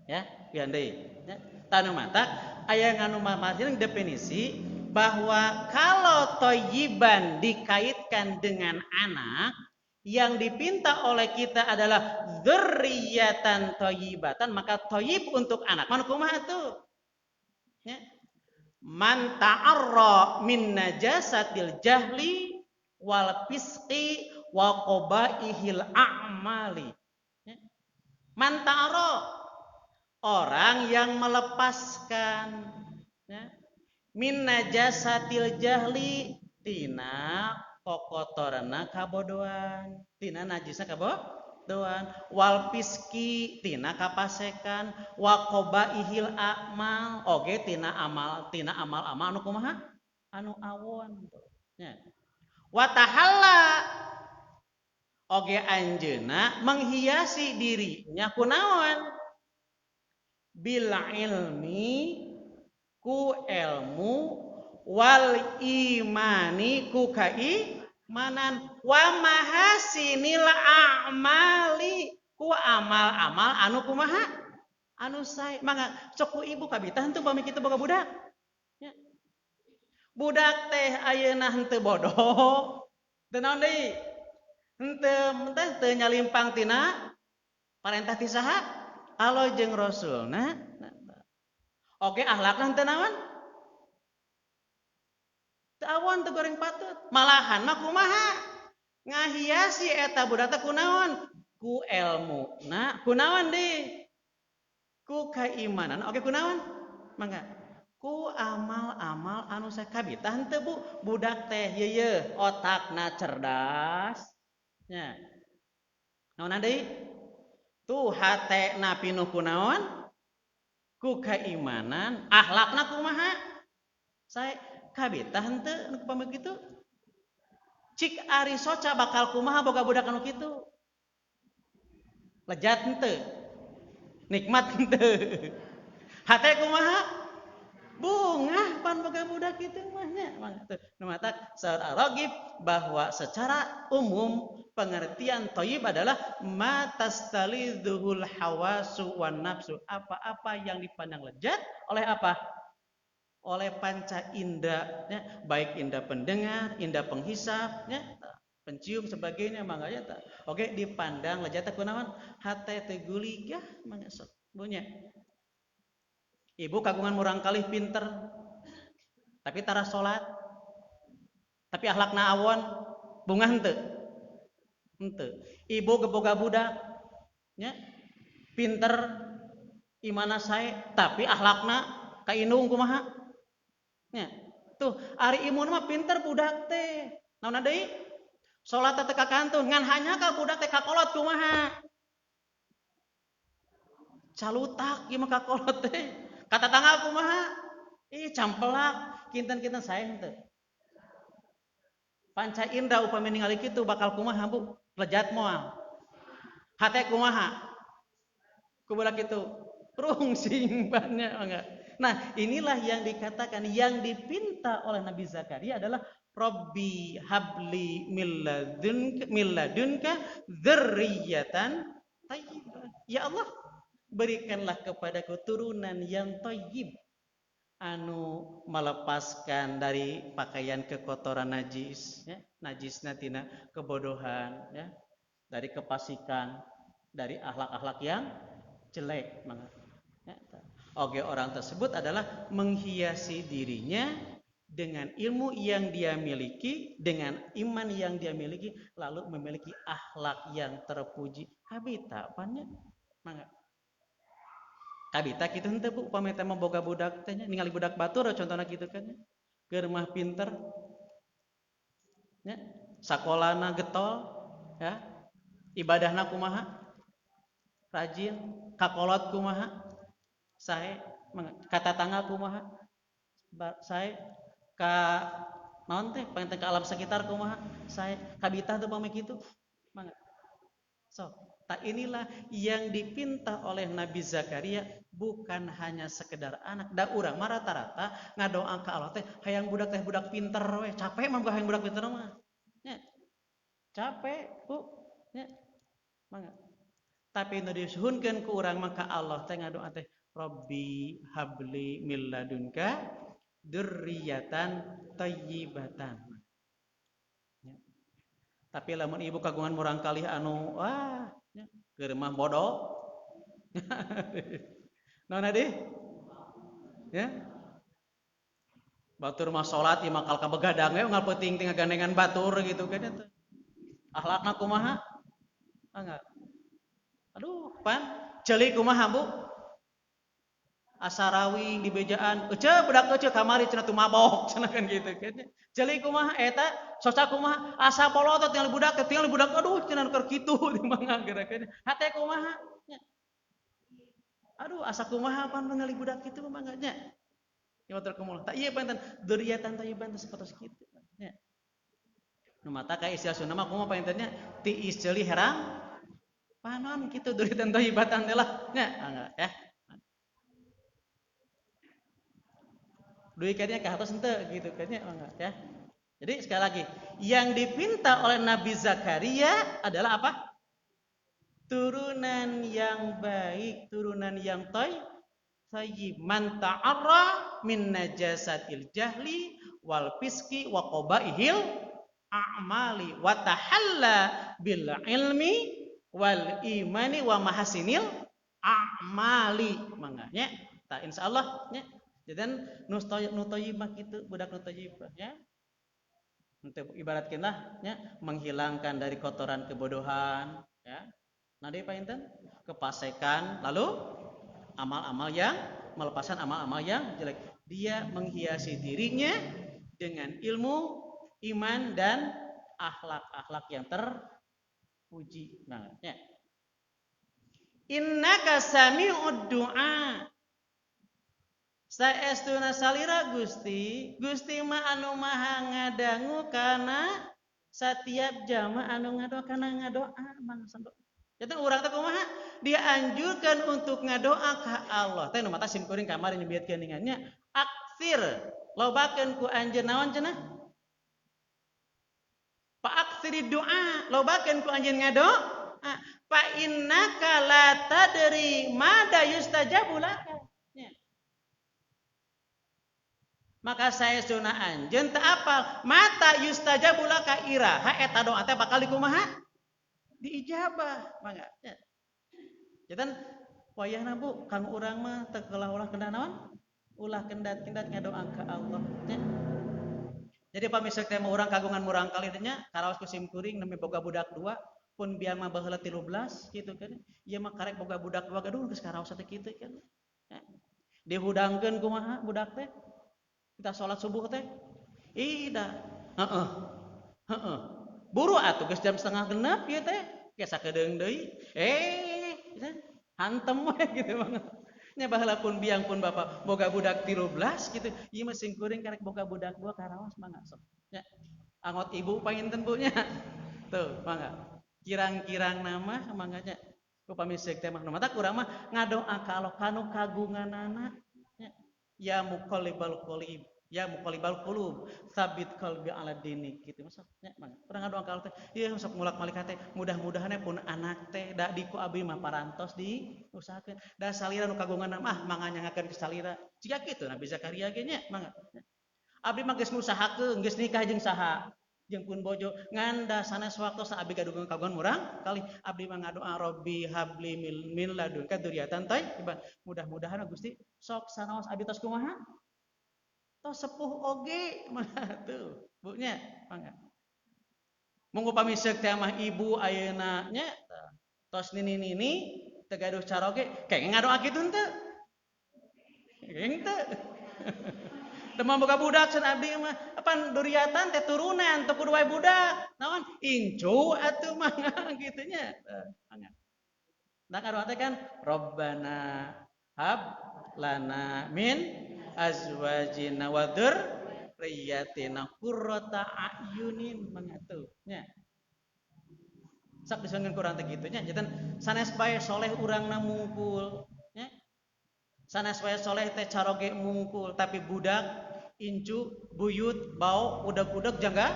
ya pian deui nya tanu mata aya nganu masing definisi bahwa kalau thayyiban dikaitkan dengan anak yang dipinta oleh kita adalah dzurriyyatan thayyibatan, maka thayyib untuk anak man kumaha tuh ya. Man ta'arra min najasatil jahli wal fisqi wa qabaihil a'mali. Ya. Man ta'arra, orang yang melepaskan ya, min najasatil jahli tina kokotorna kabodohan, tina najisna kabodohan, wal fiski tina kapasekan, wa qabaihil a'mal oge tina amal amal anu kumaha anu awon nya. Wa tahalla oge anjeunna menghiasi dirinya kunaon bil ilmi ku ilmu wal imani ku kaimanan wa mahasinil a'mali ku amal-amal anu kumaha Anu sae mangga sok ku ibu kabita henteu pami kitu boga budak. Nya. Budak teh ayeuna henteu bodoh. Teu naon deui? Henteu teh teu nyalimpang tina parentah ti saha? Allah jeung Rasulna. Oke, akhlakna henteu naon? Teu awon teu goreng patut. Malahan mah kumaha? Ngahiasi eta budak teh kunaon? Ku elmuna, kunaon deui? Ku keimanan. Oke, kunaon? Mangga. Ku amal-amal anu sakabita henteu Bu, budak teh yeuh otakna cerdas. Nya. Naon deui? Tuh hatena pinuh kunaon? Ku keimanan, akhlakna kumaha? Sae kabita henteu nu pamit kitu? Cik ari soca bakal kumaha boga budak anu kitu? Lejat henteu? Nikmat henteu? Hate kumaha? Bungah pan boga budak kitu mah nya. Nu matak saur Ar-Raghib bahwa secara umum pengertian thayyib adalah ma tastalidhuhul hawasu wan nafsu, apa-apa yang dipandang lezat oleh apa? Oleh panca indera, ya, baik indera pendengar, indera penghisap, ya, pencium sebagainya mangga ya. Oke, dipandang lezat teh kunaon? Hate teh guligah mangga sok bunya. Ibu kagungan murang kalih pinter, tapi tara salat, tapi akhlakna awon, bungah henteu? Henteu. Ibu geboga budak, nya, pinter, imana sae, tapi akhlakna ka indung kumaha? Nya. Tuh, ari imun mah pinter budak teh. Naon deui? Salat teh kakantun, ngan hanya ka budak teh kakolot kumaha? Calutak ieu mah kakolot teh. Kata tangga kumaha? Ih, campelak, kinten-kinten sae henteu. Panca indra upami ningali kitu bakal kumaha, Bu? Lejat moal. Hate kumaha? Ku budak kitu. Rungsing banyak enggak. Nah, inilah yang dikatakan yang dipinta oleh Nabi Zakaria adalah Rabbi habli milladunka dzurriyyatan thayyibah. Ya Allah, berikanlah kepadaku turunan yang thayyib, anu melepaskan dari pakaian kekotoran najis, ya, najisna tina kebodohan, ya, dari kepasikan, dari akhlak-akhlak yang jelek, mangga. Ya. Oke, orang tersebut adalah menghiasi dirinya dengan ilmu yang dia miliki, dengan iman yang dia miliki, lalu memiliki akhlak yang terpuji. Kabita apanya? Mangga. Kabita kitu henteu Bu, upami teh mah boga budak teh nya, ningali budak batur contohna kitu kan nya. Keur mah pinter. Nya, sakolana getol, ya. Ibadahna kumaha? Rajin, kakolot kumaha? Sae, kata tangga kumaha? Sae, ka naon teh panginten ka alam sekitar kumaha? Sae, kabita teu pameh kitu. Mangga. So, tak inilah yang dipinta oleh Nabi Zakaria, bukan hanya sekedar anak. Da urang mah rata-rata ngadoa ka Allah teh hayang budak teh budak pinter we, capek mah hayang budak pinter mah. Nya. Capek, Bu. Nya. Mangga. Tapi nu disuhunkeun ku urang mah ka Allah teh ngadoa teh Rabbi habli min ladunka dzurriyyatan thayyibatan. Ya. Tapi lamun ibu kagungan murang kalih anu wah nya keur mah bodoh. Naon deui? Ya. Batur mah salat ieu makal ka begadang we unggal peuting teh ngagandengan batur gitu kan eta. Akhlakna kumaha? Mangga. Aduh, pan ceuli kumaha, Bu? Asarawing di bejaan, ece budak ece kamari cenah teu mabok cenah kan gitu kan. Ceuli kumaha eta, soca kumaha, asa polotot tinggal budak, tinggal budak aduh cenah keur kitu di mangga gerakan. Hate kumaha nya. Aduh asa kumaha pan ningali budak kitu mah mangga nya. Ya batur kumul. Tak ieu panten dzurriatan thayyiban teh sapertos kitu nya. Nu mata ka istilah Sunda mah kumaha panten nya tiis ceuli herang panon kitu dzurriatan thayyibatan teh lah nya mangga ya. Duit kayaknya ke atas ente gitu kayaknya enggak ya. Jadi sekali lagi yang dipinta oleh Nabi Zakaria adalah apa? Turunan yang baik, turunan yang thayyib. Man ta'arra min najasatil jahli wal fiski wa qabaihil a'mali wa tahalla bil ilmi wal imani wa mahasinil a'mali. Mangga nya, tah insyaallah nya. Jadi nu thayyibah kitu, budak nu thayyibah nya. Untuk ibaratkeun lah nya, menghilangkan dari kotoran kebodohan ya. Nah, deui painten kepasekan, lalu amal-amal yang melepaskan amal-amal yang jelek. Dia menghiasi dirinya dengan ilmu, iman dan akhlak-akhlak yang terpuji. Nah, ya. Innaka sami'ud du'a. Saestuna salira Gusti, Gusti mah anu maha ngadangu kana satiap jama anu ngadoa kana ngadoa bangsa doa. Jadi urang teh kumaha? Dianjurkan untuk ngadoa ka Allah. Teh nu mata sim kuring kamari nyebietkeun ningannya aksir lobakeun ku anjeun naon cenah? Fa aksiri doa, lobakeun ku anjeun ngadoa. Fa innaka la tadri mada yustajabu laka. Nya. Maka saestuna anjeun teu apal mata yustajabu laka iraha eta doa teh bakal dikumaha? Diijabah, mangga. Ya. Jadi wayahna Bu, kang urang mah teu ulah kendat naon? Ulah kendat-kendat ngadoa ka Allah, nya. Jadi pamisek teh mah urang kagungan murang kali teh nya, karaos ku sim kuring nembe boga budak dua, pun biang mah baheula 13 kitu kan. Ieu mah karek boga budak dua gaduh geus karaos teh kitu kan. Ya. Dihudangkeun kumaha budak teh? Kita salat subuh teh. Ih dah. Heeh. Heeh. Buru atuh geus jam 5:30 ieu teh. Geus sakedeung deui. Hantem we gitu banget. Nya baheula pun biang pun bapak boga budak 13 gitu. Ieu mah sing kuring karek boga budak dua karaos mangga sok. Nya. Angot ibu panginten Bu nya. Tuh, mangga. Kirang-kirang nama mangga nya. Upami seuk teh mah nu matak urang mah ngadoa ka Allah kanu kagunganana nya. Ya muqallibal qulub, ya muqallibal qulub, sabit qalbi ala dinik kitu mah sok nya mangga. Urang ngadoa ka Allah teh, ieu sok mulak-malik hate, mudah-mudahan pun anak teh da di ku abdi mah parantos diusahakeun. Da salira nu kagunganna mah mangga nyangakeun ke salira. Jiga kitu Nabi Zakaria ge nya mangga. Abdi mah geus ngusahakeun, geus nikah jeung saha? Jeung pun bojo ngan da sanes waktos abdi gaduh kagungan murang kali abdi mah ngadoa Robbi habli min ladunka dzurriatan thayyibah. Mudah-mudahan Gusti sok sanaos abdi tos kumaha? Tos sepuh oge mah tuh Bu nya mangga. Mung upami seuk teh mah ibu ayeuna nya tos nini-nini teu gaduh caroge kenging ngadoa kitu henteu? Kenging teu. Demam boga budak cenah abdi mah apan duriatan teh turunan teu kudu wae budak naon incu atuh mah kitu nya mangga. Nah ngadoa teh kan Rabbana hab lana min azwajina wa dzurriyyatina qurrata a'yunin mangga tuh nya. Sok diseungeun ku urang teh kitu nya. Janten sanes bae soleh urangna mungkul nya. Sanes bae soleh teh caroge mungkul tapi budak incu buyut bau udag-udag jangga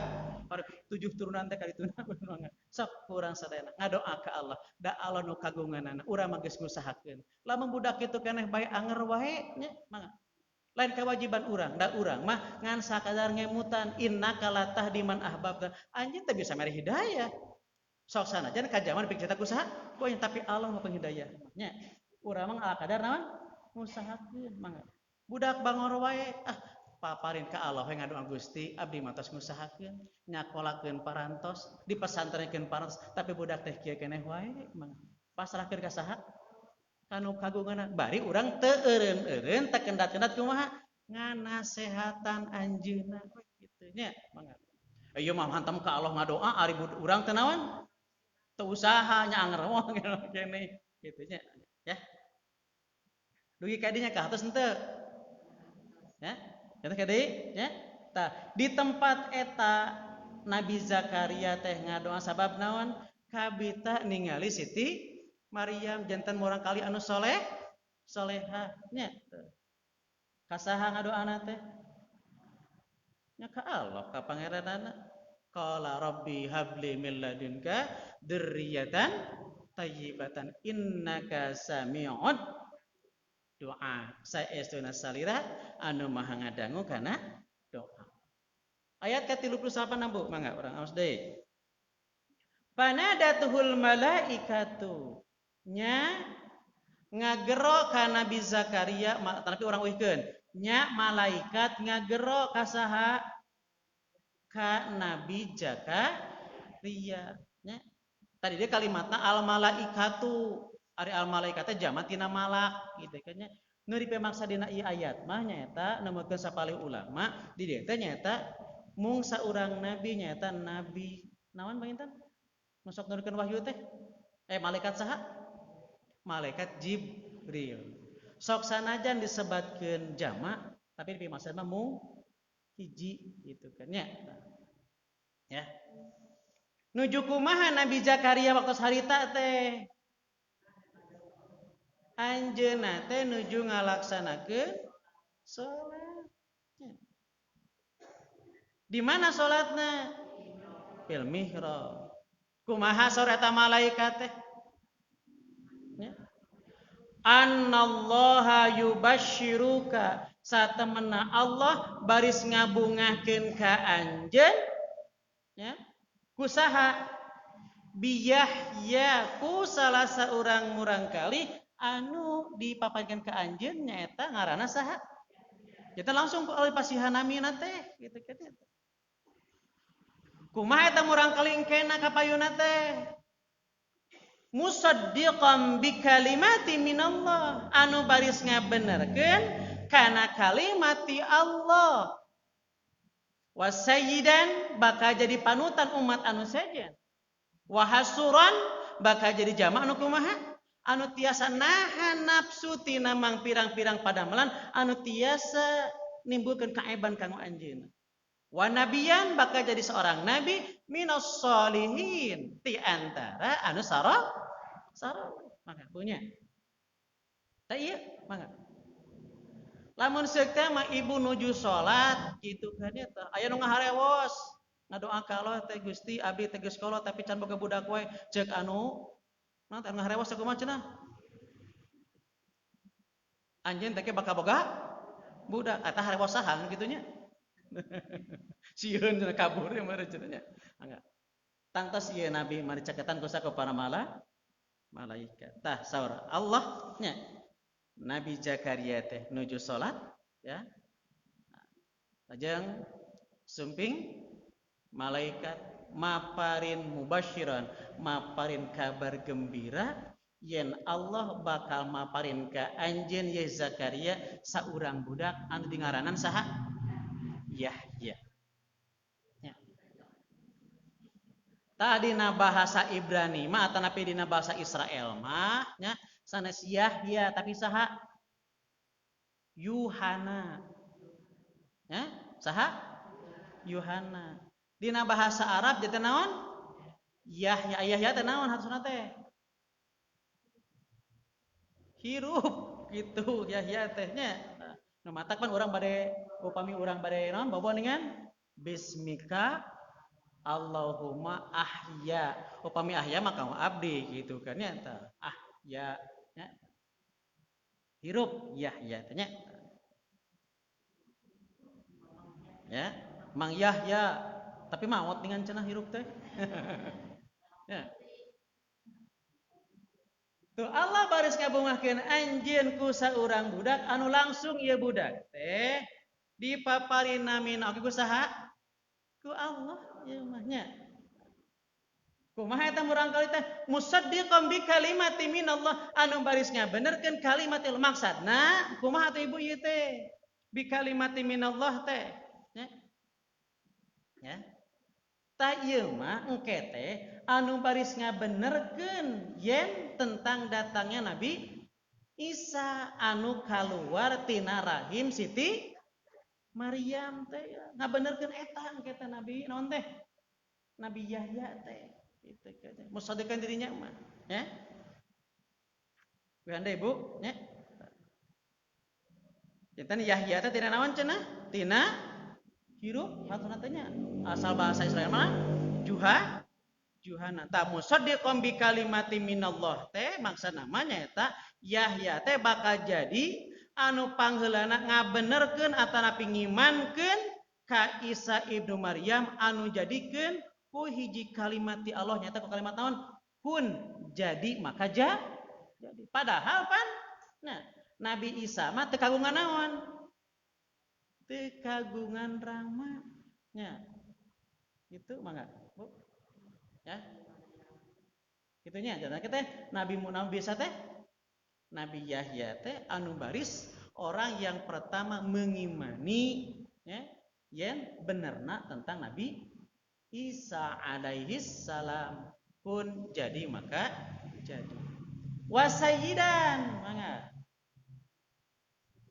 7 turunan teh kadituna mangga. Sok urang sadayana ngadoa ka Allah da Allah nu kagunganana urang mah geus ngusahakeun. Lamun budak kitu keneh bae anger wae nya mangga. Lain kewajiban urang, da urang mah ngan sakadar ngemutan innaka la tahdi man ahbabta. Anjeun teh bisa mere hidayah. Sok sanajan ka jaman pikeun cetak usaha, poin tapi Allah mah penghidayah nya. Urang mah ala kadar naon? Ngusahakeun mangga. Budak bangor wae ah paparin ka Allah we ngadoa Gusti abdi mah tos ngusahakeun, nyakolakeun parantos, dipesantrenkeun parantos, tapi budak teh kieu keneh wae mangga. Pasrahkeun ka saha? Kanu kagunganna bari urang teu eureun-eureun teu kendat-kendat kumaha nganasehatan anjeunna kitu nya mangga. Ieu mah hantam ka Allah ngadoa ari urang teu naon? Teu usaha nya anger wah kene kitu nya ya. Dugi ka dinya ka atos henteu? Ya, eta ka deui nya. Tah di tempat eta Nabi Zakaria teh ngadoa sabab naon? Kabita ningali Siti Maryam jantan murang kali anu soleh soleha nya. Kasaha ngadoana teh? Nya ka Allah ka pangeranana. Qala rabbi habli min ladunka dzurriyyatan thayyibatan innaka sami'ud doa. Saestuna salira anu maha ngadangu kana doa. Ayat ke-38 Bu, mangga urang aos deui. Panadatuhul malaikatu nya ngagero ka Nabi Zakaria, tapi urang uihkeun nya malaikat ngagero ka saha? Ka Nabi Zakaria nya. Tadi dia kalimatna al malaikatu, ari al malaikatna jamak tina malak gitu kan nya. Nu dipemaksa dina ieu ayat mah nyaeta nemukeun sapalih ulama di dieu teh nyaeta mung saurang nabi nyaeta nabi naon panginten? Nu sok nurunkeun wahyu teh malaikat saha? Malaikat Jibril. Sok sanajan disebatkeun jamak tapi dipimaksud mah mung hiji gitu kan nya. Ya. Nuju kumaha Nabi Zakaria waktu harita teh? Anjeunna teh nuju ngalaksanakeun salat. Di mana salatna? Fil mihrab. Kumaha saur eta malaikat teh? Ya. Annallaha yubasyiruka, satemena Allah baris ngabungahkeun ka anjeun ya. Kusaha? Biyahya, ku salah saurang murangkali anu dipaparkeun ka anjeun nyaeta ngaranna saha? Kita langsung ku pasihan namina teh gitu kan. Kumaha eta murangkali engkena ka payuna teh? Musaddiqan bikalimati minallah, anu baris ngabenerkeun kana kalimati Allah. Wasayyidan bakal jadi panutan umat anu sejen. Wahasuran bakal jadi jamaah anu kumaha? Anu tiasa nahan nafsu tina mang pirang-pirang padamelan anu tiasa nimbulkeun kaeban kanggo anjeunna. Wa nabiyan bakal jadi seorang nabi minas solihin ti antara anu sarah maka punya. Tah ieu mangga. Lamun seuk teh mah ibu nuju salat kitu kan eta aya nu ngaharewos ngadoa ka Allah teh Gusti abdi teh geus kolot tapi can boga budak wae ceuk anu nah teh ngaharewos kumaha cenah anjeun teh bakal boga budak eta harewos saha kitu nya. Sieun cenah kabur meureun cenah nya. Mangga. Tangtos ieu nabi mari caketan ku saku para malaikat. Tah saur Allah nya Nabi Zakaria teh nuju salat ya. Lajeng sumping malaikat maparin mubasyiran, maparin kabar gembira yen Allah bakal maparin ka anjeun ye Zakaria saurang budak anu dingaranan saha? Yahya. Ya. Tadi dina bahasa Ibrani mah atanapi dina bahasa Israel mah nya sanes Yahya tapi saha? Yuhana. Ya, saha? Yuhana. Dina bahasa Arab jadi naon? Yahya. Yahya teh naon harusna teh? Hirup gitu Yahya teh nya. Nu matak pan urang bade upami urang bade naon bobo dengan bismika Allahumma ahya. Upami ahya maka abdi gitu kan nya tah. Ahya nya. Hirup Yahya teh nya. Ya, Mang Yahya tapi maot dengan cenah hirup teh. Ya. Tuh Allah baris ngabungahkeun anjeun ku saurang budak anu langsung ieu budak teh dipaparin namina oge ku saha? Ku Allah ieu mah nya. Kumaha eta murangkali teh musaddiqan bi kalimati minallah anu baris ngabenerkeun kalimat maksudna kumaha atuh ibu ieu teh? Bi kalimati minallah teh nya. Ya. Tah ieu mah engke teh anu baris ngabenerkeun yen tentang datangnya Nabi Isa anu kaluar tina rahim Siti Maryam teh ngabenerkeun eta engke teh Nabi naon teh? Nabi Yahya teh kitu teh. Musaddiqan dirinya mah ya. Wihanda Ibu nya. Janten Yahya teh tina naon cenah? Tina hirup haturna teh nya. Asal bahasa Israel mah Juha Yohana. Tah musaddiqan bi kalimati minallah teh maksana mah nyaeta Yahya teh bakal jadi anu pangheulana ngabenerkeun atanapi ngimankeun ka Isa ibnu Maryam anu jadikeun ku hiji kalimat ti Allah nyaeta ku kalimat naon? Kun jadi maka jadi. Padahal pan nah Nabi Isa mah teu kagungan naon? Teu kagungan rama nya. Gitu mangga, Bu. Ya. Kitunya jangan kita Nabi Nabi Isa teh Nabi Yahya teh anu baris orang yang pertama mengimani ya yen benerna tentang Nabi Isa alaihi salam. Kun jadi maka jadi. Wasayyidan mangga.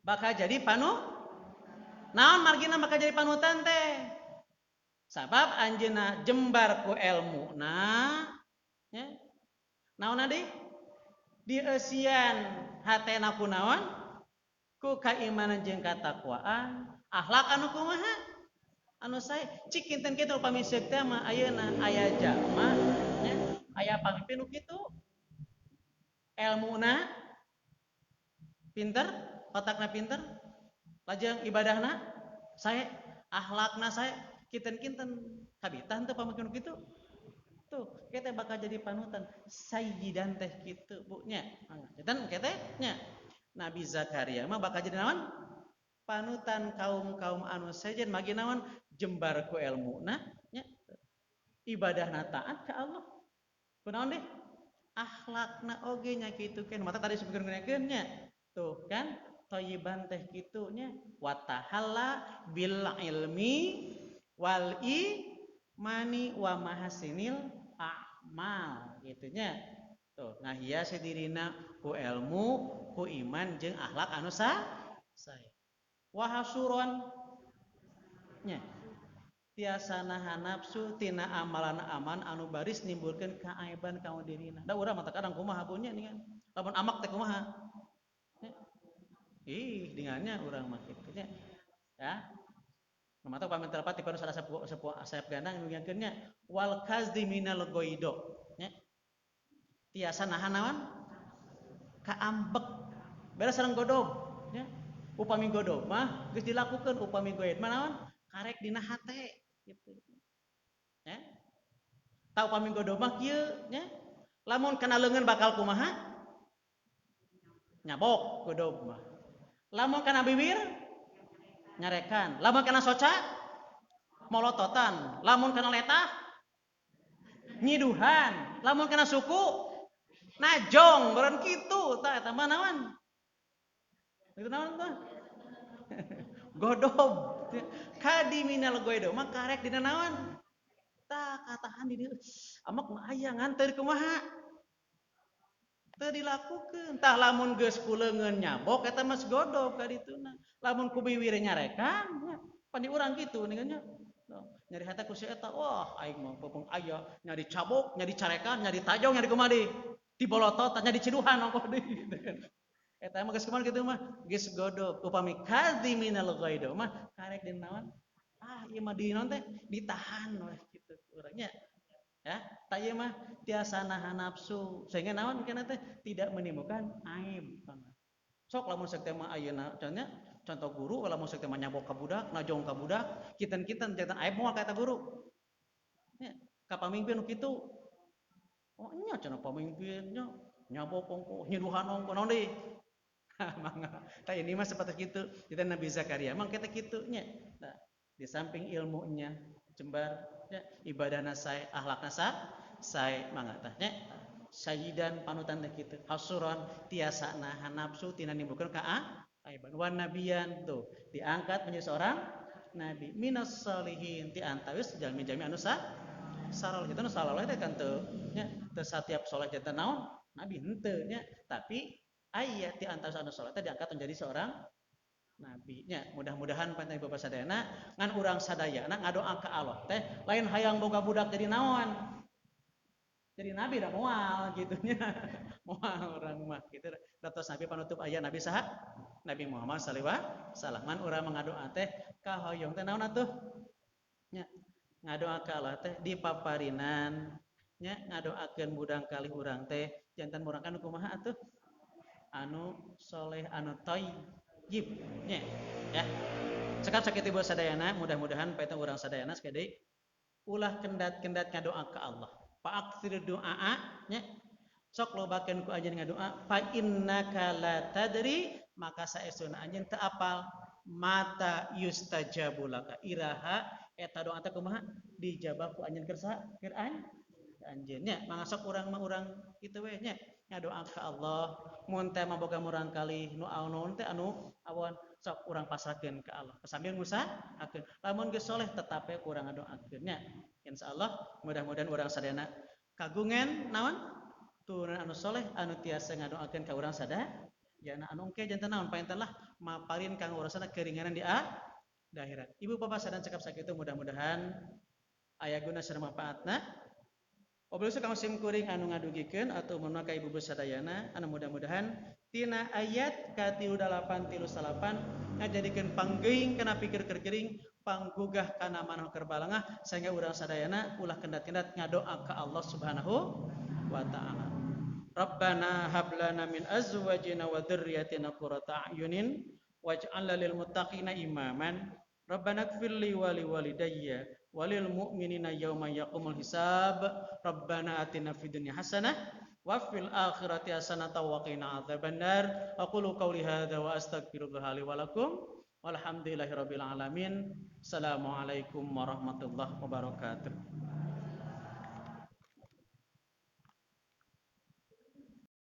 Bakal jadi panu naon margina bakal jadi panutan teh? Sabab anjeunna jembar ku elmuna nya. Naon deui? Dieusian hatena ku naon? Ku kaimanan jeung katakwaan, akhlak anu kumaha? Anu sae. Cik kinten kitu upami seuk teh mah ayeuna aya jalma nya, aya pamimpin nu kitu. Elmuna pinter, otakna pinter, lajeng ibadahna sae, akhlakna sae. Kinten-kinten kabitah teu pamimpin nu kitu. Tuh, kita bakal jadi panutan sayyidan teh kitu Bu nya. Janten kita nya. Nabi Zakaria mah bakal jadi naon? Panutan kaum-kaum anu sejen magi naon? Jembar ku elmuna nya. Ibadahna taat ka Allah. Kunaon deh? Akhlakna oge nya kitu kan. Mata tadi sebutkeun nya. Tuh kan thayyiban teh kitu nya. Wa tahalla bil ilmi wal imani wa mahasinil a'mal gitu nya. Tuh ngahias dirina ku ilmu, ku iman jeung akhlak anu sae. Wa hasuron nya tiasa nahan nafsu tina amalan aman anu baris nimbulkeun kaaiban ka dirina. Da urang mah kadang kumaha punya nih kan. Lamun amak teh kumaha? Nya. Ih, dengannya urang mah kitu nya. Ya. Mata pamit terpat tipe salah sepuh sayap gandang nunggukeun nya wal kazdi minal goido nya. Tiasa nahan naon? Kaambek. Beres sareng godob nya. Upami godob mah geus dilakukeun, upami goid mah naon? Karek dina hate gitu. Ya. Tah upami godob mah kieu nya. Lamun kana leungeun bakal kumaha? Nyabok godob mah. Lamun kana bibir nyarekan, lamun kana soca molototan, lamun kana letah nyiduhan, lamun kana suku najong, beureun kitu tah eta mah naon? Itu naon tah? Godob. Kadi minal goido mah karek dina naon? Tah katahan di dieu. Amak mah aya nganteur kumaha? Teu dilakukeun. Tah lamun geus ku leungeun nyabok eta mah godob ka dituna. Lamun ku biwir nyarekan nya, pan di urang kitu nya. Nyari hate ku si eta, wah aing mah pepeung aya, nyari cabok, nyari carekan, nyari tajong, nyari kumaha deui? Dibolotot, nyari ciduhan ongkoh deui gitu kan. Eta mah geus kumaha kitu mah geus godob. Upami kadzi minal ghaido mah karek dina naon? Ah ieu mah di naon teh ditahan weh kitu urang nya. Ya, tah ieu mah tiasa nahan nafsu sehingga naon kana teh tidak menimbulkan aib. Sok lamun seuk teh mah ayeuna contohnya contoh guru lamun seuk teh mah nyabok ka budak, najong ka budak, kinten-kinten janten aib moal ka eta guru. Nya, ka pamimpin nu kitu. Oh nya cenah pamimpin nya nyabok ongkoh, nyiduhan ongkoh naon deui? Mangga. Tah ini mah seperti kitu. Kita Nabi Zakaria mah kita kitu nya. Nah, di samping ilmunya jembar nya, ibadahna sae, akhlakna sae mangga tah nya. Sayyidan panutan teh kitu. Hasuron tiasa nahan nafsu tina nimbulkeun kaaiban. Wan nabiyan tuh diangkat menjadi seorang nabi minas solihin ti antawis jalmi-jalmi anu sarol. Itu nu saloleh teh kan teu nya, teu satiap soleh janten naon nabi henteu nya, tapi aya ti antawis anu soleh teh diangkat menjadi seorang nabi nya. Mudah-mudahan pantai Bapak sadayana ngan urang sadayana ngadoa ka Allah teh lain hayang boga budak jadi naon, jadi nabi dah moal gitu nya. Moal urang mah gitu. Datos nabi panutup aya nabi saha? Nabi Muhammad sallallahu alaihi wasallam. Ngan urang ngadoa teh kahoyong teh naon atuh? Nya, ngadoa ka Allah teh dipaparinan Nya ngadoakeun murang kali urang teh jantan murang anu kumaha atuh? Anu soleh anu thayyib nya ya. Cekap sakitu ibu sadayana, mudah-mudahan paeta urang sadayana sakali ulah kendat-kendat ngadoa ka Allah. Fa'aktsir du'a nya. Sok lobakeun ku anjeun ngadoa fa innaka la tadri maka saestuna anjeun teu apal mata yustajabu laka. Iraha eta doa teh kumaha dijabah ku anjeun keur saha? Keur anjeun nya. Mangga sok urang mah urang kitu we nya ngadoa ka Allah. Mun teh mah boga murang kali nu anu teh anu awon sok urang pasrahkeun ka Allah sambil ngusahakeun. Lamun geus soleh tetap we urang ngadoakeun nya. Insyaallah mudah-mudahan urang sadayana kagungan naon turunan anu soleh anu tiasa ngadoakeun ka urang sadaya. Jana anu engke janten naon painten lah maparin kang urusana keringanan di akhirat. Ibu bapak sadayana cekap sakitu mudah-mudahan aya guna sareng manfaatna. Wabillahi kang sim kuring anu ngadugikeun atau mun ka ibu sadayana anu mudah-mudahan tina ayat ka 38 39 ngajadikeun panggeuing kana pikir keur gering panggugah kana manah keur balangah sehingga urang sadayana ulah kendat-kendat ngadoa ka Allah Subhanahu wa taala. Rabbana hab lana min azwajina wa dzurriyyatina qurrata a'yunin waj'alna lil muttaqina imaman. Rabbana ighfir li wa li walidayya walil mu'minina yauma yaqumul hisab. Rabbana atina fid dunya hasanah wa fil akhirati hasanah wa qina adzabannar. Aqulu qawli hadza wa astaghfirullaha li wa lakum. Walhamdulillahirabbil alamin. Assalamualaikum warahmatullahi wabarakatuh.